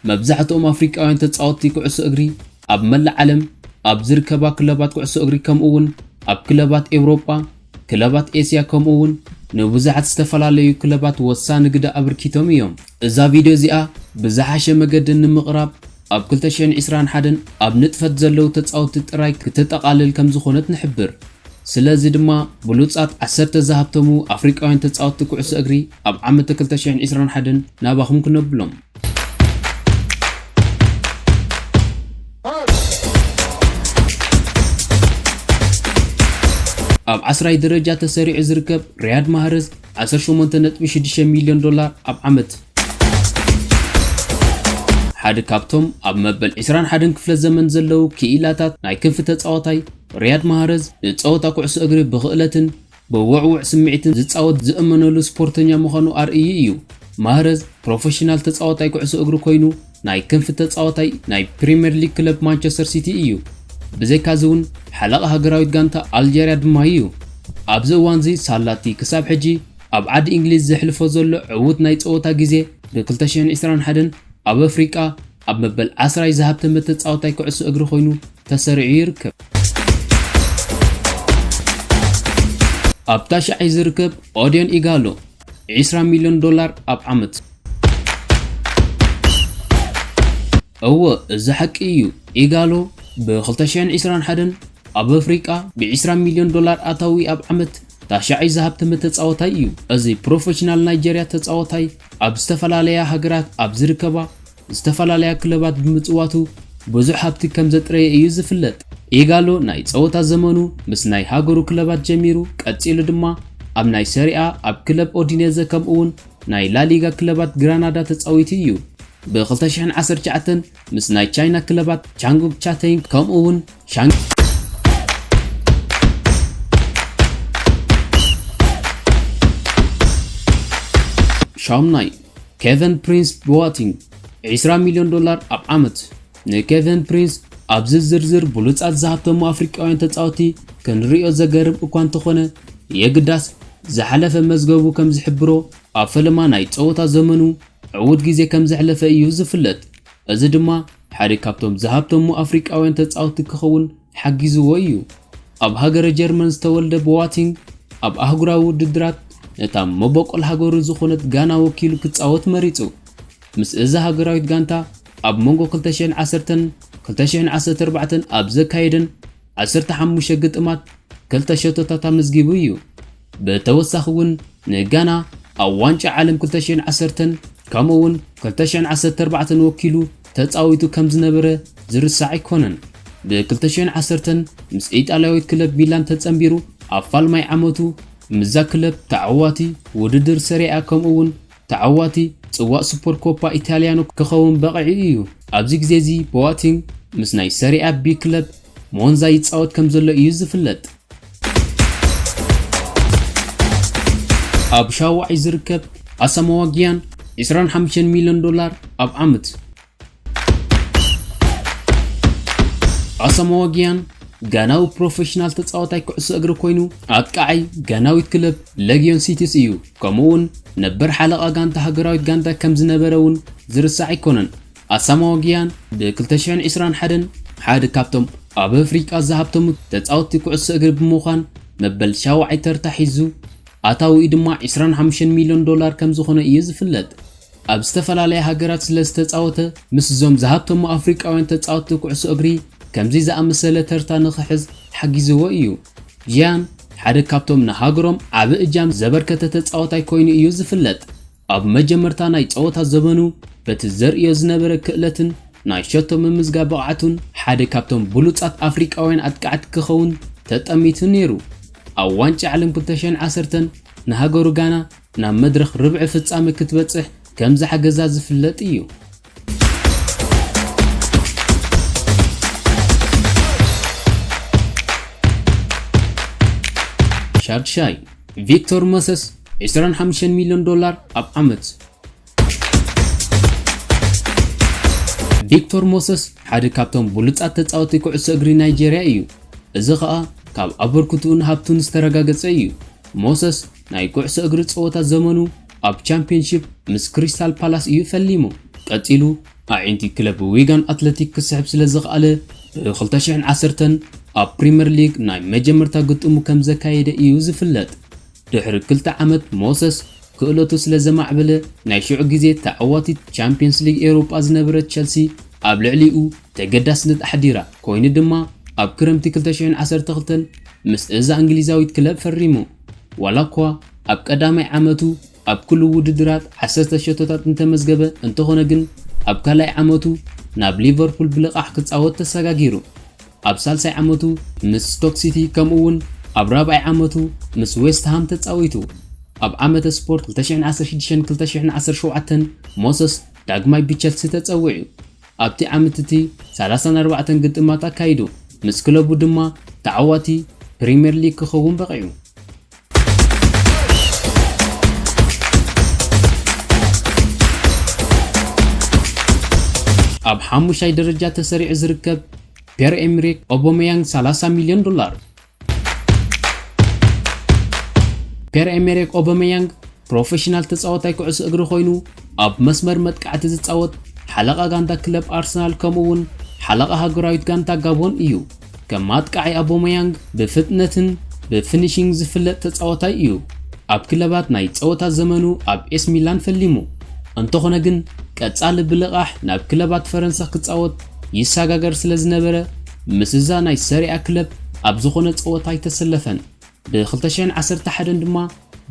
መብዛሕትኦም ኣፍሪቃውያን ተጻወትቲ ኩዕሶ እግሪ ኣብ መላእ ዓለም ኣብ ዝርከባ ክለባት ኩዕሶ እግሪ፣ ከምኡ እውን ኣብ ክለባት ኤውሮጳ፣ ክለባት ኤስያ፣ ከምኡ እውን ንብዙሓት ዝተፈላለዩ ክለባት ወሳኒ ግደ ኣበርኪቶም እዮም። እዛ ቪድዮ እዚኣ ብዝሓሸ መገዲ ንምቕራብ፣ ኣብ ክልተ ሽሕን ዕስራን ሓደን ኣብ ንጥፈት ዘለዉ ተጻወትቲ ጥራይ ክተጠቓልል ከም ዝኾነት ንሕብር። ስለዚ ድማ ብሉጻት ዓሰርተ ዝሃብተሙ ኣፍሪቃውያን ተጻወትቲ ኩዕሶ እግሪ ኣብ ዓመት ክልተ ሽሕን ዕስራን ሓደን ናባኹም ክነብሎም። ኣብ ዓስራይ ደረጃ ተሰሪዑ ዝርከብ ሪያድ ማህረዝ ዓሰርተ ሸሞንተ ነጥቢ ሽዱሽተ ሚልዮን ዶላር ኣብ ዓመት። ሓደ ካብቶም ኣብ መበል ዕስራን ሓደን ክፍለ ዘመን ዘለዉ ክኢላታት ናይ ክንፊ ተጻዋታይ ሪያድ ማህረዝ ንጸወታ ኩዕሶ እግሪ ብኽእለትን ብውዕውዕ ስምዒትን ዝጻወት ዝእመነሉ ስፖርተኛ ምዃኑ ኣርእዩ እዩ። ማህረዝ ፕሮፌሽናል ተጻዋታይ ኩዕሶ እግሪ ኮይኑ ናይ ክንፊ ተጻዋታይ ናይ ፕሪምየር ሊግ ክለብ ማንቸስተር ሲቲ እዩ። ብዘይካዚ እውን ሓለቓ ሃገራዊት ጋንታ ኣልጀርያ ድማ እዩ። ኣብዚ እዋንዚ ሳላቲ ክሳብ ሕጂ ኣብ ዓዲ እንግሊዝ ዘሕልፎ ዘሎ ዕዉት ናይ ጸወታ ግዜ ብ ክልተ ሽሕን ዕስራን ሓደን ኣብ ኣፍሪቃ ኣብ መበል ዓስራይ ዝሃብተመ ተጻዋታይ ኩዕሶ እግሪ ኮይኑ ተሰሪዑ ይርከብ። ኣብ ታሽዓይ ዝርከብ ኦድዮን ኢጋሎ ዕስራ ሚልዮን ዶላር ኣብ ዓመት። እወ፣ እዚ ሓቂ እዩ። ኢጋሎ ብ ክልተ ሽሕን ዕስራን ሓደን ኣብ ኣፍሪቃ ብ ዕስራ ሚልዮን ዶላር ኣታዊ ኣብ ዓመት ታሽዓይ ዝሃብተመ ተጻዋታይ እዩ። እዚ ፕሮፌሽናል ናይጀርያ ተጻዋታይ ኣብ ዝተፈላለያ ሃገራት ኣብ ዝርከባ ዝተፈላለያ ክለባት ብምጽዋቱ ብዙሕ ሃብቲ ከም ዘጥረየ እዩ ዝፍለጥ። ኢጋሎ ናይ ጸወታ ዘመኑ ምስ ናይ ሃገሩ ክለባት ጀሚሩ፣ ቀጺሉ ድማ ኣብ ናይ ሰሪኣ ኣብ ክለብ ኦዲኔዘ ከምኡ እውን ናይ ላሊጋ ክለባት ግራናዳ ተጻዊቱ እዩ። ብ ክልተ ሽሕን ዓሰርተ ትሽዓተን ምስ ናይ ቻይና ክለባት ቻንጉክ ቻተይን ከምኡ እውን ሻንግ ሻምናይ ኬቨን ፕሪንስ ቦዋቲንግ ዕስራ ሚልዮን ዶላር ኣብ ዓመት። ንኬቨን ፕሪንስ ኣብዚ ዝርዝር ብሉጻት ዝሃብተሙ ኣፍሪቃውያን ተጻወቲ ክንሪኦ ዘገርም እኳ እንተኾነ፣ የግዳስ ዝሓለፈ መዝገቡ ከም ዝሕብሮ ኣብ ፈለማ ናይ ጸወታ ዘመኑ ዕዉት ግዜ ከም ዘሕለፈ እዩ ዝፍለጥ። እዚ ድማ ሓደ ካብቶም ዝሃብተሙ ኣፍሪቃውያን ተጻወቲ ክኸውን ሓጊዝዎ እዩ። ኣብ ሃገረ ጀርመን ዝተወልደ ቦዋቲንግ ኣብ ኣህጉራዊ ውድድራት ነታ መበቆል ሃገሩ ዝኾነት ጋና ወኪሉ ክጻወት መሪጹ። ምስ እዛ ሃገራዊት ጋንታ ኣብ መንጎ ክልተ ሽሕን ዓሰርተን ክልተ ሽሕን ዓሰርተ ኣርባዕተን ኣብ ዘካየደን ዓሰርተ ሓሙሽተ ግጥማት ክልተ ሸቶታት ኣመዝጊቡ እዩ። ብተወሳኺ እውን ንጋና ኣብ ዋንጫ ዓለም ክልተ ሽሕን ዓሰርተን ከምኡ እውን ክልተ ሽሕን ዓሰርተ ኣርባዕተን ወኪሉ ተጻዊቱ ከም ዝነበረ ዝርሳዕ ኣይኮነን። ብ ክልተ ሽሕን ዓሰርተን ምስ ኢጣልያዊት ክለብ ሚላን ተጸንቢሩ ኣብ ፋልማይ ዓመቱ ምስዛ ክለብ ተዓዋቲ ውድድር ሰሪኣ ከምኡ እውን ተዓዋቲ ጽዋእ ሱፐር ኮፓ ኢታልያኖ ክኸውን በቒዑ እዩ። ኣብዚ ግዜ እዚ ቦዋቲንግ ምስ ናይ ሰሪኣ ቢ ክለብ ሞንዛ ይጻወት ከም ዘሎ እዩ ዝፍለጥ። ኣብ ሻውዓይ ዝርከብ ኣሳማዋ ጊያን ዕስራን ሓሙሽተን ሚልዮን ዶላር ኣብ ዓመት። ኣሳማዋ ጊያን ጋናዊ ፕሮፌሽናል ተጻዋታይ ኩዕሶ እግሪ ኮይኑ፣ ኣጥቃዓይ ጋናዊት ክለብ ለጊዮን ሲቲስ እዩ። ከምኡ እውን ነበር ሓለቓ ጋንታ ሃገራዊት ጋንታ ከም ዝነበረ እውን ዝርሳዕ ኣይኮነን። ኣሳማዋ ጊያን ብ ክልተ ሽሕን ዕስራን ሓደን ሓደ ካብቶም ኣብ ኣፍሪቃ ዝሃብተሙ ተጻወትቲ ኩዕሶ እግሪ ብምዃን መበል ሻውዓይ ተርታ ሒዙ፣ ኣታዊኡ ድማ ዕስራን ሓሙሽተን ሚልዮን ዶላር ከም ዝኾነ እዩ ዝፍለጥ። ኣብ ዝተፈላለያ ሃገራት ስለ ዝተጻወተ፣ ምስዞም ዝሃብተሙ ኣፍሪቃውያን ተጻወትቲ ኩዕሶ እግሪ ከምዚ ዝኣመሰለ ተርታ ንኽሕዝ ሓጊዝዎ እዩ። ጂያን ሓደ ካብቶም ንሃገሮም ዓቢ እጃም ዘበርከተ ተጻዋታይ ኮይኑ እዩ ዝፍለጥ። ኣብ መጀመርታ ናይ ጸወታ ዘመኑ በቲ ዘርእዮ ዝነበረ ክእለትን ናይ ሸቶ ምምዝጋብ ብቕዓቱን ሓደ ካብቶም ብሉጻት ኣፍሪቃውያን ኣጥቃዕቲ ክኸውን ተጠሚቱ ነይሩ። ኣብ ዋንጫ ዓለም ክልተ ሽሕን ዓሰርተን ንሃገሩ ጋና ናብ መድረኽ ርብዒ ፍጻመ ክትበጽሕ ከም ዝሓገዛ ዝፍለጥ እዩ። ሻድሻይ፣ ቪክቶር ሞሰስ ዕስራን ሓሙሽተን ሚልዮን ዶላር ኣብ ዓመት። ቪክቶር ሞሰስ ሓደ ካብቶም ብሉጻት ተጻወቲ ኩዕሶ እግሪ ናይጄርያ እዩ። እዚ ኸኣ ካብ ኣበርክትኡን ሃብቱን ዝተረጋገጸ እዩ። ሞሰስ ናይ ኩዕሶ እግሪ ጸወታ ዘመኑ ኣብ ቻምፒዮንሺፕ ምስ ክሪስታል ፓላስ እዩ ፈሊሙ። ቀጺሉ ኣዒንቲ ክለብ ዊጋን ኣትለቲክ ክስሕብ ስለ ዝኸኣለ፣ ብ ክልተ ሽሕን ዓሰርተን ኣብ ፕሪምየር ሊግ ናይ መጀመርታ ግጥሙ ከም ዘካየደ እዩ ዝፍለጥ። ድሕሪ ክልተ ዓመት ሞሰስ ክእለቱ ስለ ዘማዕበለ፣ ናይ ሽዑ ግዜ ተዓዋቲት ቻምፕዮንስ ሊግ ኤውሮጳ ዝነበረት ቸልሲ ኣብ ልዕሊኡ ተገዳስነት ኣሕዲራ። ኮይኑ ድማ ኣብ ክረምቲ ክልተ ሽሕን ዓሰርተ ክልተን ምስ እዛ እንግሊዛዊት ክለብ ፈሪሙ። ዋላ እኳ ኣብ ቀዳማይ ዓመቱ ኣብ ኩሉ ውድድራት ዓሰርተ ሸቶታት እንተመዝገበ፣ እንተኾነ ግን ኣብ ካልኣይ ዓመቱ ናብ ሊቨርፑል ብልቓሕ ክጻወት ተሰጋጊሩ። ኣብ ሳልሳይ ዓመቱ ምስ ስቶክ ሲቲ ከምኡ እውን ኣብ ራብዓይ ዓመቱ ምስ ዌስት ሃም ተጻዊቱ። ኣብ ዓመተ ስፖርት ክልተ ሽሕን ዓሰርተ ሽዱሽተን ክልተ ሽሕን ዓሰርተ ሸውዓተን ሞሰስ ዳግማይ ብቸልሲ ተጸዊዑ። ኣብቲ ዓመት እቲ ሰላሳን ኣርባዕተን ግጥማት ኣካይዱ። ምስ ክለቡ ድማ ተዓዋቲ ፕሪምየር ሊግ ክኸውን በቒዑ። ኣብ ሓሙሻይ ደረጃ ተሰሪዑ ዝርከብ ፒየር ኤምሪክ ኦቦመያንግ ሰላሳ ሚልዮን ዶላር። ፒየር ኤመሪክ ኦባመያንግ ፕሮፌሽናል ተጻዋታይ ኩዕሶ እግሪ ኮይኑ፣ ኣብ መስመር መጥቃዕቲ ዝጻወት፣ ሓለቓ ጋንታ ክለብ ኣርሰናል ከምኡ እውን ሓለቓ ሃገራዊት ጋንታ ጋቦን እዩ። ከም ኣጥቃዓይ ኣቦመያንግ ብፍጥነትን ብፊኒሺንግ ዝፍለጥ ተጻዋታይ እዩ። ኣብ ክለባት ናይ ጸወታ ዘመኑ ኣብ ኤስ ሚላን ፈሊሙ። እንተኾነ ግን ቀጻሊ ብልቓሕ ናብ ክለባት ፈረንሳ ክጻወት ይሰጋገር ስለ ዝነበረ፣ ምስ እዛ ናይ ሰሪኣ ክለብ ኣብ ዝኾነ ጸወታ ኣይተሰለፈን። ብ ክልተ ሽሕን ዓሰርተ ሓደን ድማ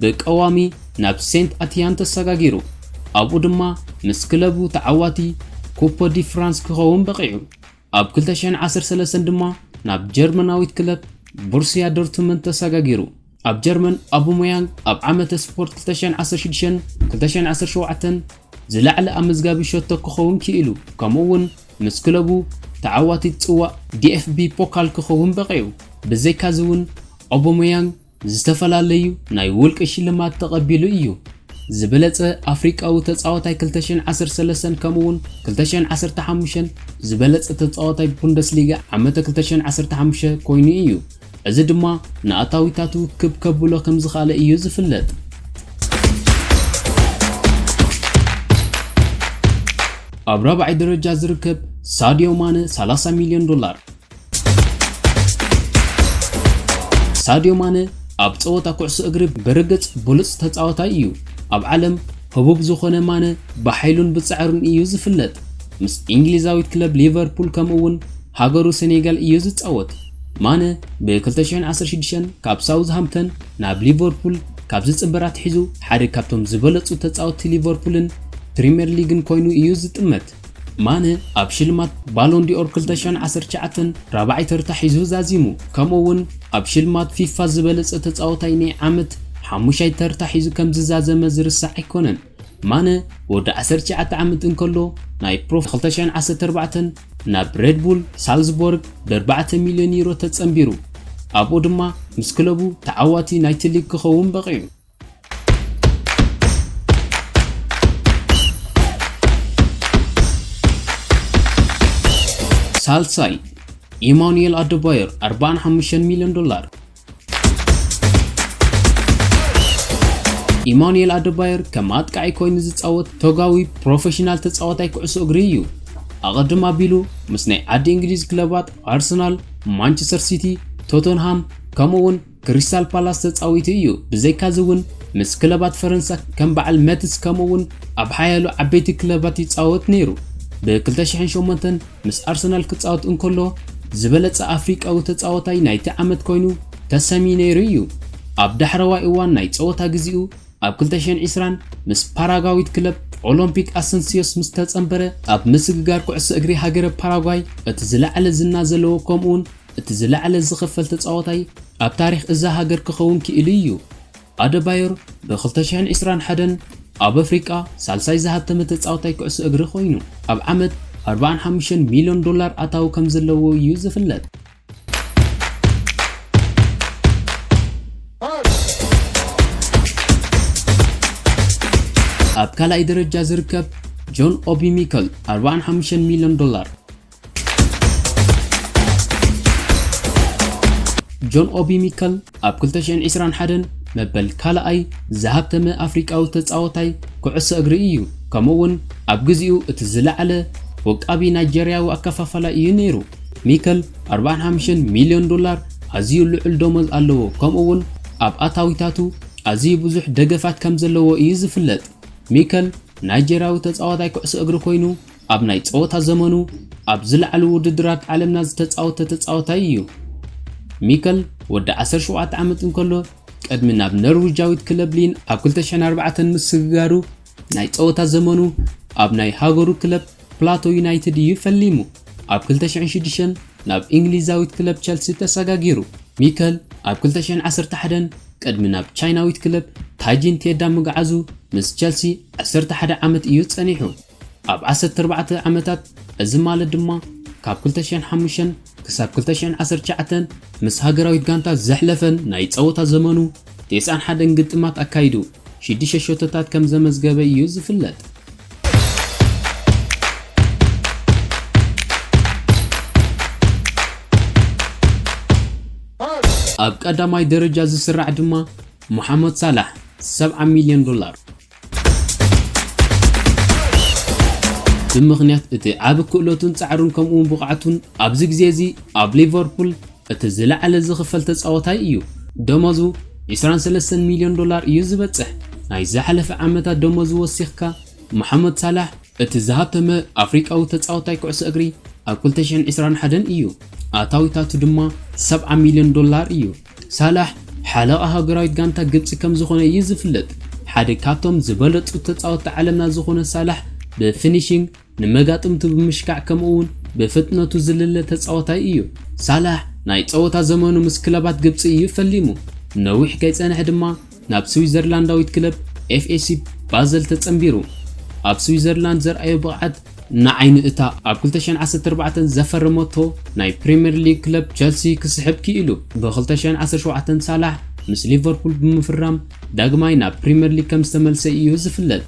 ብቀዋሚ ናብ ሴንት ኣቲያን ተሰጋጊሩ። ኣብኡ ድማ ምስ ክለቡ ተዓዋቲ ኩፖ ዲ ፍራንስ ክኸውን በቒዑ። ኣብ ክልተ ሽሕን ዓሰርተ ሰለስተን ድማ ናብ ጀርመናዊት ክለብ ቦሩሲያ ዶርትመንድ ተሰጋጊሩ። ኣብ ጀርመን ኣቡመያንግ ኣብ ዓመተ ስፖርት ክልተ ሽሕን ዓሰርተ ሽዱሽተን ክልተ ሽሕን ዓሰርተ ሸውዓተን ዝለዓለ ኣመዝጋቢ ሸቶ ክኸውን ክኢሉ፣ ከምኡ እውን ምስ ክለቡ ተዓዋቲት ጽዋእ ዲ ኤፍ ቢ ፖካል ክኸውን በቒዑ። ብዘይካዚ እውን ኦቦመያንግ ዝተፈላለዩ ናይ ውልቂ ሽልማት ተቐቢሉ እዩ። ዝበለጸ ኣፍሪቃዊ ተጻዋታይ ክልተ ሽሕን ዓሰርተ ሰለስተን ከምኡ እውን ክልተ ሽሕን ዓሰርተ ሓሙሽተን ዝበለጸ ተጻዋታይ ቡንደስሊጋ ዓመተ ክልተ ሽሕን ዓሰርተ ሓሙሽተ ኮይኑ እዩ። እዚ ድማ ንኣታዊታቱ ክብ ከብሎ ከም ዝኸኣለ እዩ ዝፍለጥ። ኣብ ራብዓይ ደረጃ ዝርከብ ሳዲዮ ማነ ሰላሳ ሚልዮን ዶላር። ሳዲዮ ማነ ኣብ ጸወታ ኩዕሶ እግሪ ብርግጽ ብሉጽ ተጻዋታይ እዩ። ኣብ ዓለም ህቡብ ዝኾነ ማነ ብሓይሉን ብጻዕሩን እዩ ዝፍለጥ። ምስ እንግሊዛዊት ክለብ ሊቨርፑል ከምኡ እውን ሃገሩ ሴኔጋል እዩ ዝጻወት። ማነ ብ ክልተ ሽሕን ዓሰርተ ሽዱሽተን ካብ ሳውዝሃምፕተን ናብ ሊቨርፑል ካብ ዝጽንበር ኣትሒዙ ሓደ ካብቶም ዝበለጹ ተጻወትቲ ሊቨርፑልን ፕሪምየር ሊግን ኮይኑ እዩ ዝጥመት። ማነ ኣብ ሽልማት ባሎን ዲኦር ክልተ ሽሕን ዓሰርተ ትሽዓተን ራብዓይ ተርታ ሒዙ ዛዚሙ። ከምኡ እውን ኣብ ሽልማት ፊፋ ዝበለጸ ተጻዋታይ ናይ ዓመት ሓሙሻይ ተርታ ሒዙ ከም ዝዛዘመ ዝርሳዕ ኣይኮነን። ማነ ወዲ ዓሰርተ ትሽዓተ ዓመት እንከሎ ናይ ፕሮ ክልተ ሽሕን ዓሰርተ ኣርባዕተን ናብ ሬድ ቡል ሳልዝቦርግ ብ ኣርባዕተ ሚልዮን ዩሮ ተጸንቢሩ። ኣብኡ ድማ ምስ ክለቡ ተዓዋቲ ናይቲ ሊግ ክኸውን በቒዑ። ሳልሳይ፣ ኢማኑኤል ኣደባዮር ኣርባዓን ሓሙሽተን ሚልዮን ዶላር። ኢማኑኤል ኣደባዮር ከም ኣጥቃዒ ኮይኑ ዝጻወት ቶጋዊ ፕሮፌሽናል ተጻዋታይ ኩዕሶ እግሪ እዩ። ኣቐድም ኣቢሉ ምስ ናይ ዓዲ እንግሊዝ ክለባት ኣርሰናል፣ ማንቸስተር ሲቲ፣ ቶተንሃም ከምኡ እውን ክሪስታል ፓላስ ተጻዊቱ እዩ። ብዘይካዚ እውን ምስ ክለባት ፈረንሳ ከም በዓል መትስ ከምኡ እውን ኣብ ሓያሎ ዓበይቲ ክለባት ይጻወት ነይሩ። ብ ክልተ ሽሕን ሸሞንተን ምስ ኣርሰናል ክጻወት እንከሎ ዝበለጸ ኣፍሪቃዊ ተጻዋታይ ናይቲ ዓመት ኮይኑ ተሰምዩ ነይሩ እዩ። ኣብ ዳሕረዋይ እዋን ናይ ጸወታ ግዜኡ ኣብ ክልተ ሽሕን ዕስራን ምስ ፓራጓዊት ክለብ ኦሎምፒክ ኣሰንሲዮስ ምስ ተጸንበረ፣ ኣብ ምስግጋር ኩዕሶ እግሪ ሃገረ ፓራጓይ እቲ ዝለዓለ ዝና ዘለዎ ከምኡውን እቲ ዝለዓለ ዝኽፈል ተጻዋታይ ኣብ ታሪኽ እዛ ሃገር ክኸውን ክኢሉ እዩ። ኣደባዮር ብ ክልተ ሽሕን ዕስራን ሓደን ኣብ ኣፍሪቃ ሳልሳይ ዝሃብተመ ተጻዋታይ ኩዕሶ እግሪ ኮይኑ፣ ኣብ ዓመት ኣርባዓን ሓሙሽተን ሚልዮን ዶላር ኣታዊ ከም ዘለዎ እዩ ዝፍለጥ። ኣብ ካልኣይ ደረጃ ዝርከብ ጆን ኦቢ ሚከል ኣርባዓን ሓሙሽተን ሚልዮን ዶላር። ጆን ኦቢ ሚከል ኣብ ክልተ ሽሕን ዕስራን ሓደን መበል ካልኣይ ዝሃብተመ ኣፍሪቃዊ ተጻዋታይ ኩዕሶ እግሪ እዩ። ከምኡ እውን ኣብ ግዜኡ እቲ ዝለዓለ ወቃቢ ናይጀርያዊ ኣከፋፋላይ እዩ ነይሩ። ሚከል ኣርባዓን ሓሙሽተን ሚልዮን ዶላር ኣዝዩ ልዑል ደሞዝ ኣለዎ፣ ከምኡ እውን ኣብ ኣታዊታቱ ኣዝዩ ብዙሕ ደገፋት ከም ዘለዎ እዩ ዝፍለጥ። ሚከል ናይጀርያዊ ተጻዋታይ ኩዕሶ እግሪ ኮይኑ፣ ኣብ ናይ ጸወታ ዘመኑ ኣብ ዝለዓሉ ውድድራት ዓለምና ዝተጻወተ ተጻዋታይ እዩ። ሚከል ወዲ ዓሰርተ ሸውዓተ ዓመት እንከሎ፣ ቅድሚ ናብ ኖርዊጃዊት ክለብ ሊን ኣብ ክልተ ሽሕን ኣርባዕተን ምስግጋሩ፣ ናይ ጸወታ ዘመኑ ኣብ ናይ ሃገሩ ክለብ ፕላቶ ዩናይትድ እዩ ፈሊሙ። ኣብ ክልተ ሽሕን ሽዱሽተን ናብ እንግሊዛዊት ክለብ ቸልሲ ተሰጋጊሩ። ሚከል ኣብ ክልተ ሽሕን ዓሰርተ ሓደን ቅድሚ ናብ ቻይናዊት ክለብ ታይጂን ቴዳ ምግዓዙ፣ ምስ ቸልሲ ዓሰርተ ሓደ ዓመት እዩ ጸኒሑ። ኣብ ዓሰርተ ኣርባዕተ ዓመታት፣ እዚ ማለት ድማ ካብ ክልተ ሽሕን ሓሙሽተን ክሳብ ክልተ ሽሕን ዓሰርተ ትሽዓተን፣ ምስ ሃገራዊት ጋንታ ዘሕለፈን ናይ ጸወታ ዘመኑ፣ ተስዓን ሓደን ግጥማት ኣካይዱ፣ ሽዱሽተ ሸቶታት ከም ዘመዝገበ እዩ ዝፍለጥ። ኣብ ቀዳማይ ደረጃ ዝስራዕ ድማ ሞሓመድ ሳላሕ፣ ሰብዓ ሚልዮን ዶላር። ብምኽንያት እቲ ዓቢ ክእለቱን ጻዕሩን ከምኡውን ብቕዓቱን ኣብዚ ግዜ እዚ ኣብ ሊቨርፑል እቲ ዝለዓለ ዝኽፈል ተጻዋታይ እዩ። ደሞዙ ዕስራን ሰለስተን ሚልዮን ዶላር እዩ ዝበጽሕ። ናይ ዝሓለፈ ዓመታት ደሞዙ ወሲኽካ፣ መሓመድ ሳላሕ እቲ ዝሃብተመ ኣፍሪቃዊ ተጻዋታይ ኩዕሶ እግሪ ኣብ ክልተ ሽሕን ዕስራን ሓደን እዩ። ኣታዊታቱ ድማ ሰብዓ ሚልዮን ዶላር እዩ። ሳላሕ ሓለቓ ሃገራዊት ጋንታ ግብጺ ከም ዝኾነ እዩ ዝፍለጥ። ሓደ ካብቶም ዝበለጹ ተጻወትቲ ዓለምና ዝኾነ ሳላሕ ብፊኒሺንግ ንመጋጥምቱ ብምሽካዕ ከምኡ እውን ብፍጥነቱ ዝልለ ተጻዋታይ እዩ። ሳላሕ ናይ ጸወታ ዘመኑ ምስ ክለባት ግብጺ እዩ ፈሊሙ። ነዊሕ ከይጸንሐ ድማ ናብ ስዊዘርላንዳዊት ክለብ ኤፍኤሲ ባዘል ተጸንቢሩ። ኣብ ስዊዘርላንድ ዘርኣዮ ብቕዓት ንዓይኒ እታ ኣብ ክልተ ሽሕን ዓሰርተ ኣርባዕተን ዘፈረመቶ ናይ ፕሪምየር ሊግ ክለብ ቸልሲ ክስሕብ ክኢሉ። ብ ክልተ ሽሕን ዓሰርተ ሸውዓተን ሳላሕ ምስ ሊቨርፑል ብምፍራም ዳግማይ ናብ ፕሪምየር ሊግ ከም ዝተመልሰ እዩ ዝፍለጥ።